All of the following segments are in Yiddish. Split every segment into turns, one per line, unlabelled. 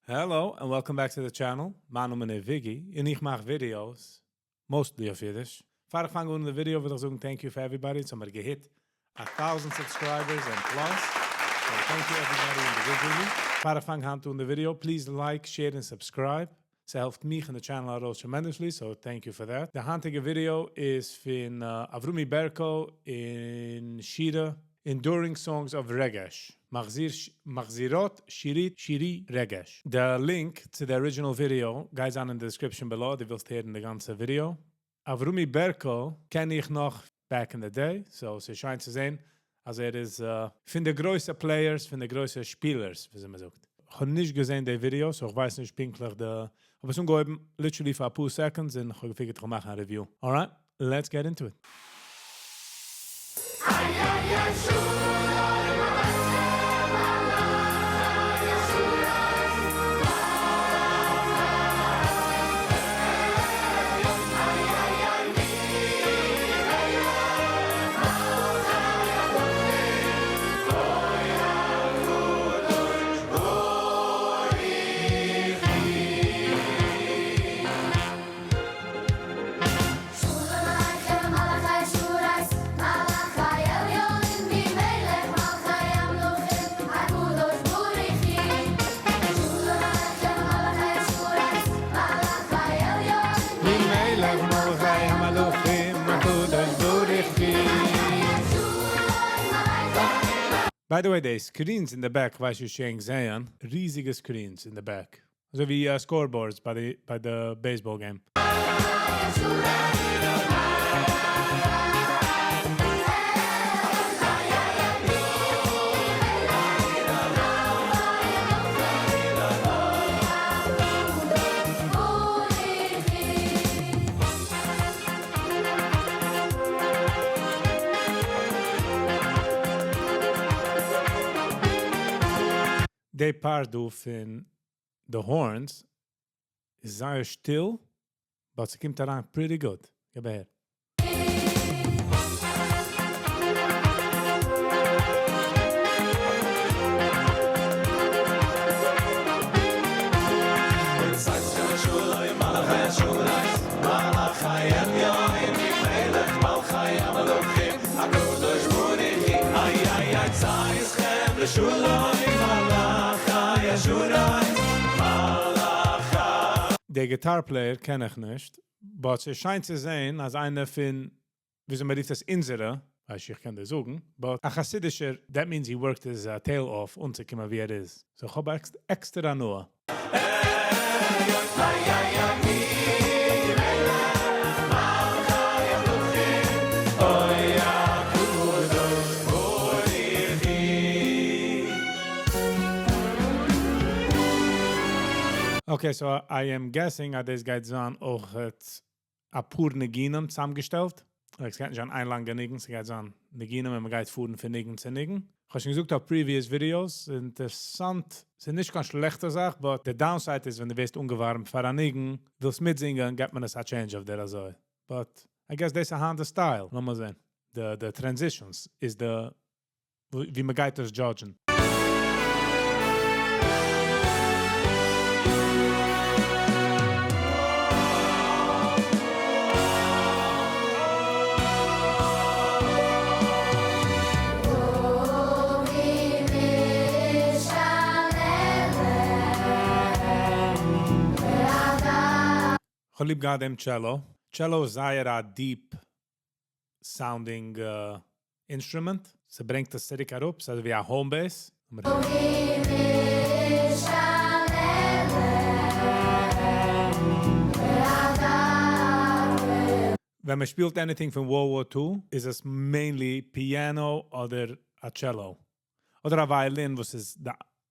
Hello and welcome back to the channel. מיין נאמען איז Viggy און איך מאך videos, mostly אויף אידיש. פאר איך פאנג אן די video וויל איך זאגן thank you for everybody. אונז האמיר גע hit 1000 subscribers and plus. So thank you everybody individually. פאר איך פאנג היינט אן די video, please like, share און subscribe. ס'העלפט מיך און די channel ארויס tremendously, so thank you for that. די היינטיגע video איז פון אברומי בערקא און שירה, Enduring Songs of רגש, מחזיר מחזירות שירית שירי רגש. די link צו די original video גייט זיין אין די description below, דו ווילסט הערן די גאנצע video. אברומי בערקא קען איך נאך back in the day, so ס'איז שיין צו זען אז ער איז פון די גרויסע players, פון די גרויסע שפילערס וויאזוי מען זאגט. כ'האב נישט געזען די video so כ'ווייס נישט פונקטליך די, כ'האב עס אנגעהויבן literally פאר אפאר seconds און כ'האב גע figure ט כ'וועל מאכן א review. Alright, let's get into it. By the way, די screens אין די back, כ'ווייס נישט צו ענק זעען, ריזיגע screens אין די back. אזוי ווי scoreboards ביי די baseball game. די part דא פון די horns איז זייער שטיל, but ס'קומט אריין pretty good. געב אהער. די guitar player קען איך נישט, but ס'איז שיין צו זעהן אז איינער פון, וויאזוי מ'רופט עס אונזערע, ווייס איך קען דיר זאגן, but א חסידישער, that means he worked his tail off אנצוקומען ווי ער איז, so כ'האב עקסטער הנאה. Okay so I am guessing אז דאס גייט זיין אויכעט אפאר ניגונים צוזאמגעשטעלט, like ס'גייט נישט זיין איין לאנגע ניגון, ס'גייט זיין ניגונים און מ'גייט פארן פון ניגון צו ניגון. כ'האב שוין געזאגט אויף previous videos, ס'איז אינטערסאנט, ס'איז נישט קיין שלעכטע זאך, but די downside איז ווען דו ווערסט אנגעווארעמט פאר א ניגון, ווילסט מיטזינגען, געבט מען עס א change אויף דיר אזוי, but I guess דאס איז היינט די style, לאמיר זען. די transitions איז די ווי מ'גייט עס judge ן. כ'האב ליב געהאט דעם cello. Cello איז זייער א deep sounding instrument. ס'ברענגט עס צוריק אראפ, ס'איז אזויווי א home base. ווען מען שפילט anything פון World War Two איז עס mainly piano אדער א cello. אדער א violin וואס איז די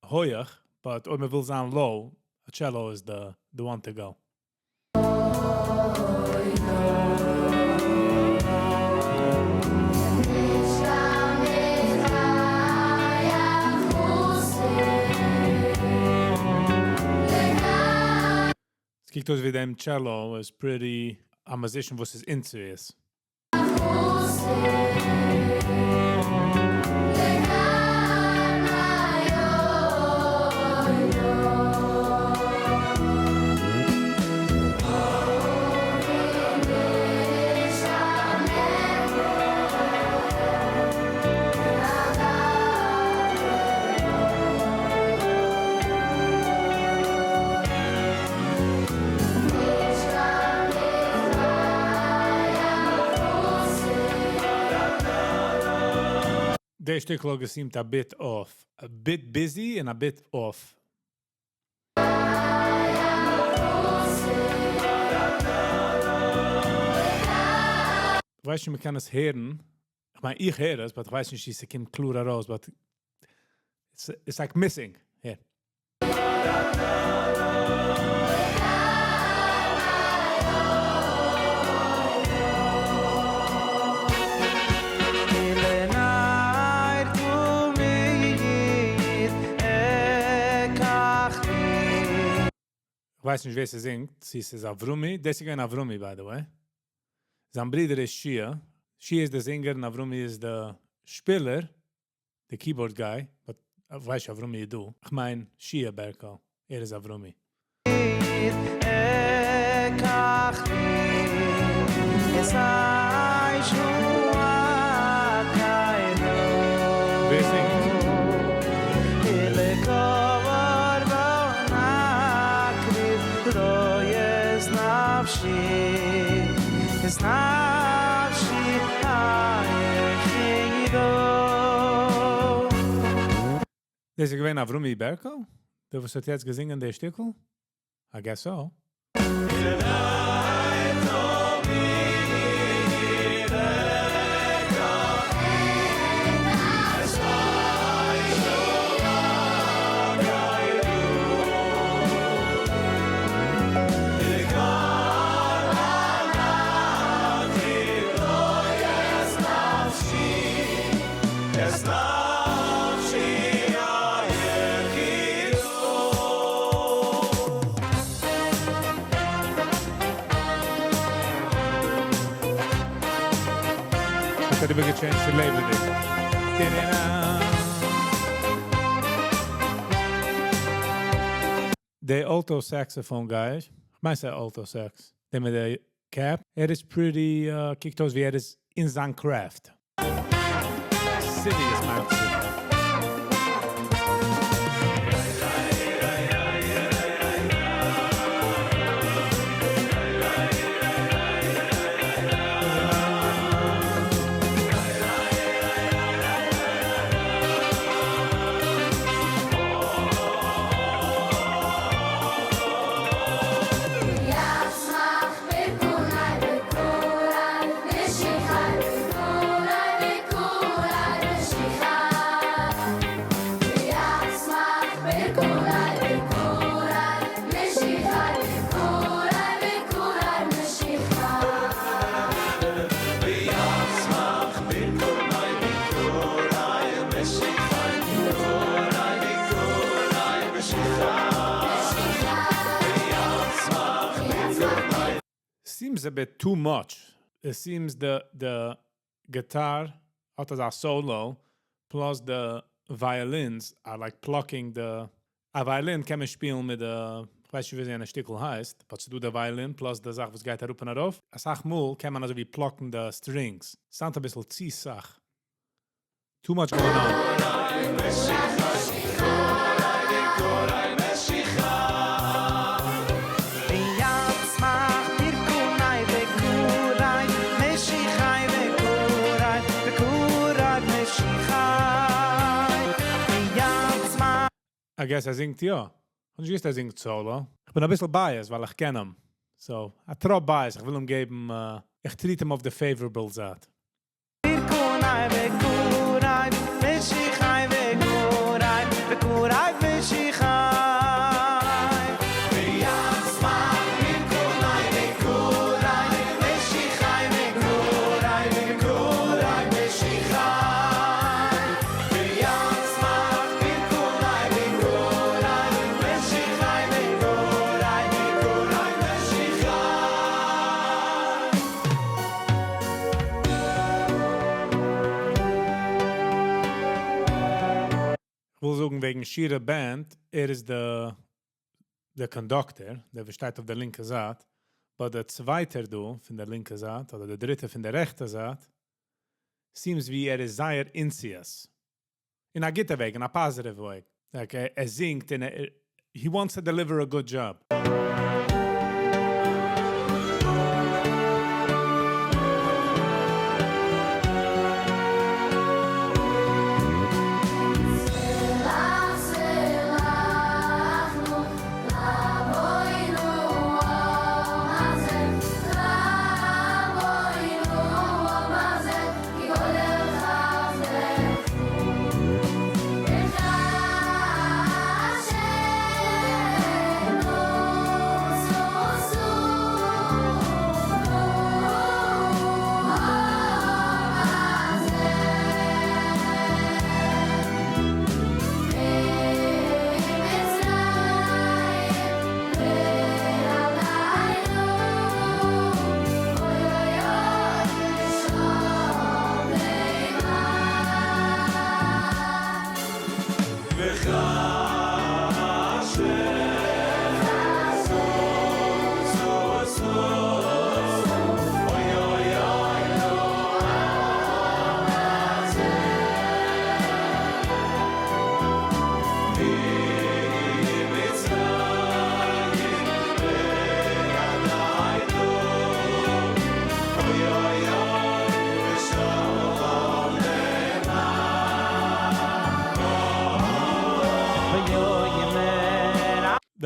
הויעך, but אויב מען וויל זיין low, א cello איז די one to go. ס'קוקט אויס ווי דעם cello איז pretty א musician וואס איז into עס. די שטיקל האט גע seem ט a bit off. A bit busy and a bit off. כ'ווייס נישט, מ'קען עס הערן. איך מיין, איך הער עס, but איך ווייס נישט, ווי ס'קומט קלאר ארויס, but it's like missing. Here.
ולנר תמיד אקח לי.
איך ווייס נישט, ווער ס'זינגט. ס'איז Avrumi. דאס איז געווען Avrumi, by the way. זיין ברודער איז Shia. Shia איז דער singer און Avrumi איז דער שפילער, the keyboard guy. But איך ווייס, Avrumi איז דא. איך מיין, Shia Berko. ער איז Avrumi.
אקח לי את הישועה
ווער זינגט?
ולקרבן אקריב לו את נפשי את נפשי היחידו.
דאס איז געווען Avrumi Berko? דער וואס האט יעצט געזונגען, דער שטיקל? I guess so. האט ער איבערגע change ט צו לעבעדיג. Ta-da-da. The alto saxophone guy, איך מיין ס'איז alto sax, דער מיט די cap, ער איז pretty, קוקט אויס ווי ער איז אין זיין craft. Serious מיינט זי.
יצמח ברכוני ברכוני משיחי ברכוני ברכוני משיחי יצמח ברכוני ברכוני משיחי ברכוני ברכוני משיחי.
ויצמח ברכוני ברכוני משיחי ברכוני ברכוני משיחי ויצמח ברכוני
Seems a bit too much. It seems the guitar האט אזא solo plus the violins are like plucking the א violin קען מען שפילן מיט די, איך ווייס נישט ווי אזוי א שטיקל הייסט, but ס'דא די violin plus די זאך וואס גייט אראפ און ארויף. א סאך מאל קען מען אזוי ווי pluck ן the strings. Sound א ביסל צו סאך. Too much going on.
ברכוני משיחי.
ויצמח ברכוני ברכוני משיחי ברכוני ברכוני משיחי ויצמח.
I guess ער זינגט יא. און just ער זינגט solo. איך בין א ביסל biased, ווייל איך קען אים. So, א טראפ biased. איך וויל אים געבן, איך treat אים אויף the favorable זייט.
ברכוני ברכוני משיחי ברכוני ברכוני משיחי. ויצמח ברכוני ברכוני משיחי ברכוני ברכוני משיחי ויצמח ברכוני ברכוני משיחי ברכוני ברכוני משיחי.
איך וויל זאגן וועגן Shira Band, ער איז the conductor, דער שטייט אויף דער לינקע זייט, but דער צווייטער דא פון דער לינקע זייט, אדער דער דריטער פון דער רעכטע זייט, seems ווי ער איז זייער anxious. אין א גוטע וועג, אין א positive way. Like, ער זינגט און ער, he wants to deliver a good job.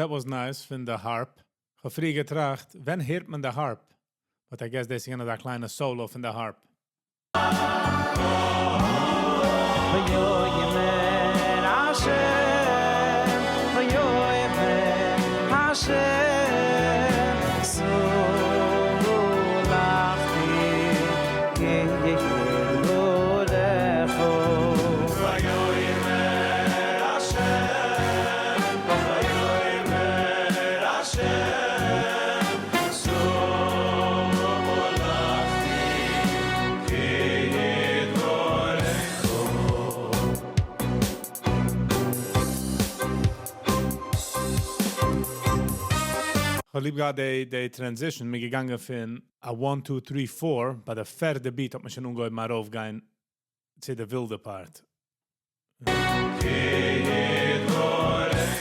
That was nice פון די harp. איך האב פריער געטראכט, ווען הערט מען די harp? But I guess דאס איז א קליינע solo פון די harp.
ויאמר השם, ויאמר השם, סלחתי כי ידברך. ויאמר השם, ויאמר השם, סלחתי כי ידברך.
איך האב ליב געהאט די transition, מ'איז געגאנגען פון א 1, 2, 3, 4, ביי די פערטע beat האט מען שוין אנגעהויבן ארויפגיין צו די ווילדע part.
כי ידברך.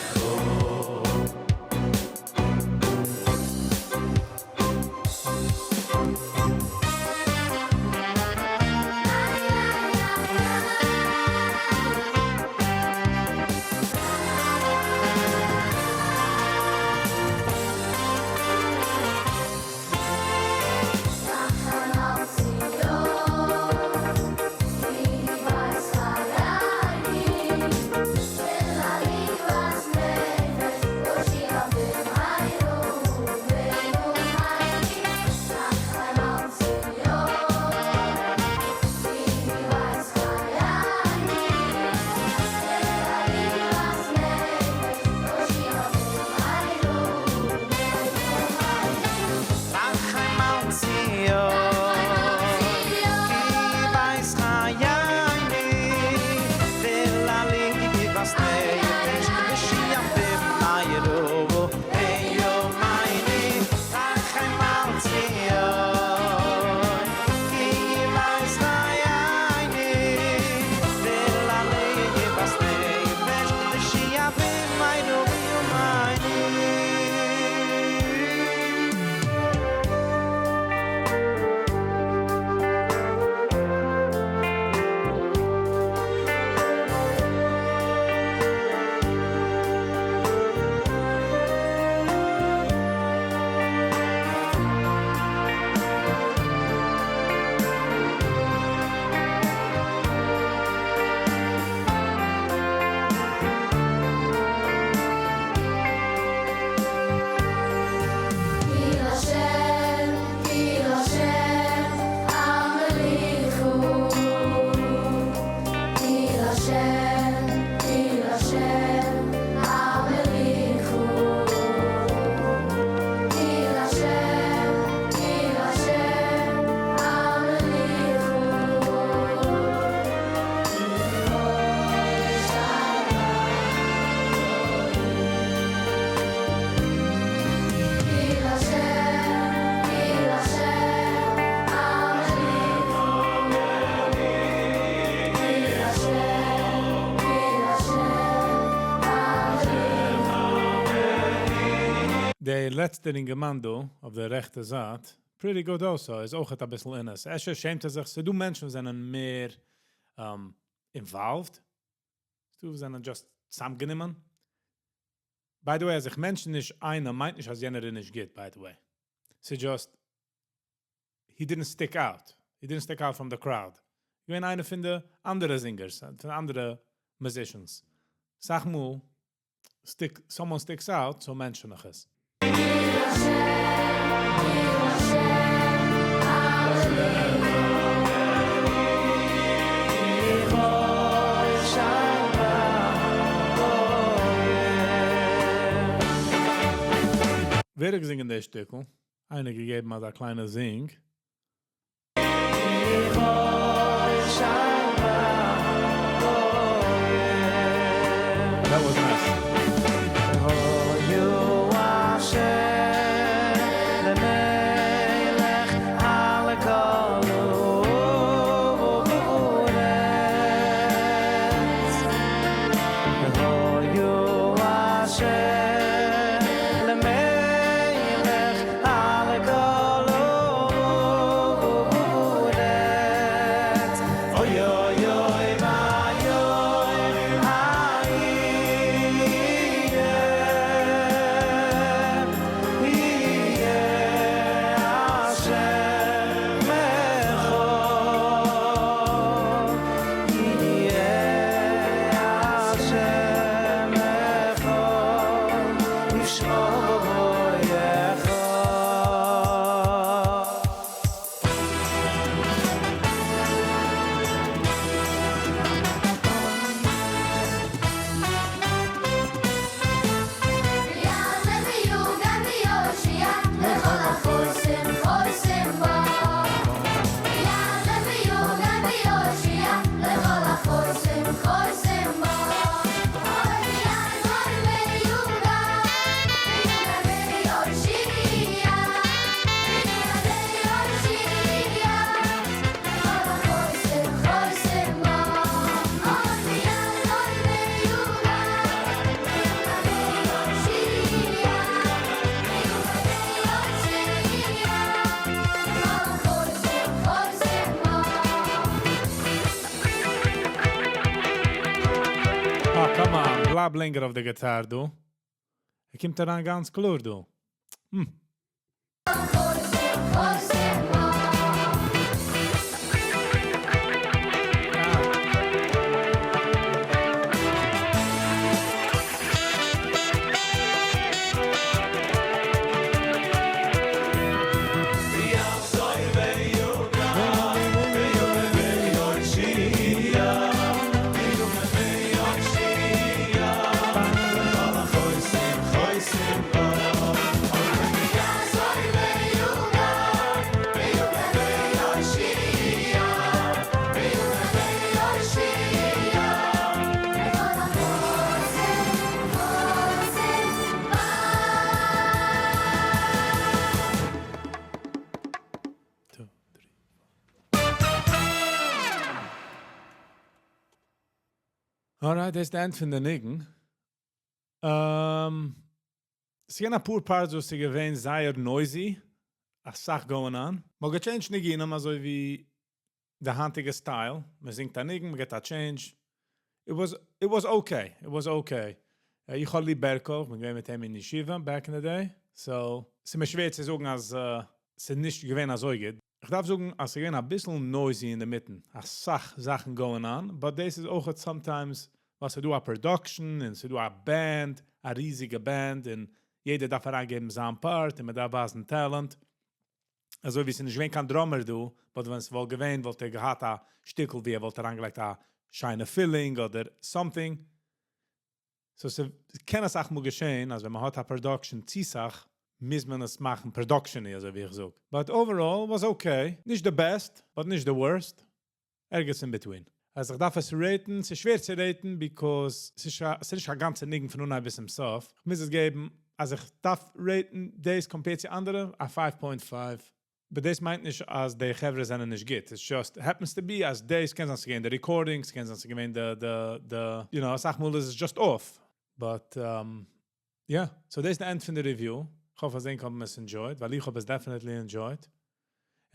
רחם על ציון, כי בית חייני, ולעלי בת נפש, הושיעה במהרה ביומייני. רחם על ציון, כי בית חייני, ולעלי בת נפש, הושיעה במהרה ביומייני.
רחם על ציון, כי בית חייני, ולעלי בת נפש, הושיעה במהרה ביומייני. רחם על ציון, כי בית חייני, ולעלי בת נפש, הושיעה במהרה ביומייני.
כי להשם, כי להשם, המליכו. כי להשם, כי להשם, המליכו. כי להשם, כי להשם, המליכו. כי כי להשם, כי להשם, המליכו. כי להשם, כי להשם, המליכו.
די לעצטע אינגערמאן דא, אויף די רעכטע זייט, pretty good also, איז אויך א ביסל אין עס. אפשר שעמט ער זיך, ס'דא מענטשן זענען מער involved. ס'דא זענען just צוזאמגענומען. By the way, אז איך mention נישט איינער, מיינט נישט, אז יענער איז נישט גוט, by the way. So just, he didn't stick out. He didn't stick out from the crowd. געווען איינער פון די אנדערע singers, פון אנדערע musicians. אסאך מאל, someone sticks out, so mention איך עס.
כי להשם, כי להשם, המליכו.
כל שבת
ווער האט געזינגען די שטיקל? איינער געגעבן אזא קליינע sing.
כל שבת
That was nice.
היה השם למלך על כל הארץ. היה השם למלך על כל הארץ. אוי אוי אוי ויאמר האיש
בלייב לענגער אויף די guitar דא. ער קומט אריין גאנץ קלאר דא. Two, three, four. Alright, דאס איז די end פון די ניגון. ס'איז געווען א פאר parts וואס איז געווען זייער noisy. א סאך going on. מ'האט גע change ט ניגונים אזוי ווי די היינטיגע style. מען זינגט א ניגון, מען גיט א change. It was okay. It was okay. איך האב ליב בערקא, איך בין געווען מיט אים אין ישיבה back in the day. So, ס'איז מיר שווער צו זאגן אז ס'איז נישט געווען אזוי גוט. איך דארף זאגן, אז ס'איז געווען א ביסל noisy אין די מיטן. א סאך זאכן going on. But דאס איז אויך sometimes, וואס ס'דא א production, און ס'דא א band, א ריזיגע band, און יעדער דארף אריינגעבן זיין part, און מען דארף ווייזן talent. אזוי ווי ס'איז נישט געווען קיין drummer דא, but ווען עס וואלט געווען, וואלט ער געהאט א שטיקל, ווי ער וואלט אריינגעלייגט א שיינע filling אדער something. So ס'קען א סאך מאל געשען, אז ווען מען האט א production צו סאך, מוז מען עס מאכן production אזוי ווי איך זאג. But overall was okay. נישט the best, but נישט the worst. ערגעץ in between. אז איך דארף עס rate ן, ס'איז שווער צו rate ן, because ס'איז נישט א גאנצע ניגון פון אנהייב ביז צום סוף. איך מוז עס געבן, אז איך דארף rate ן דאס compared צו אנדערע, א 5.5. But דאס מיינט נישט, אז די חברה זענען נישט גוט. It's just happens to be, אז דאס קען זיין ס'געווען די recording, ס'קען זיין ס'געווען די, א סאך מאל איז עס just off. But, yeah, so דאס איז די end פון די review. איך האף, אז ענק האבן עס enjoyed, ווייל איך האב עס definitely enjoyed.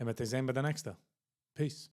און מ'וועט זיך זען ביי די נעקסטע. Peace.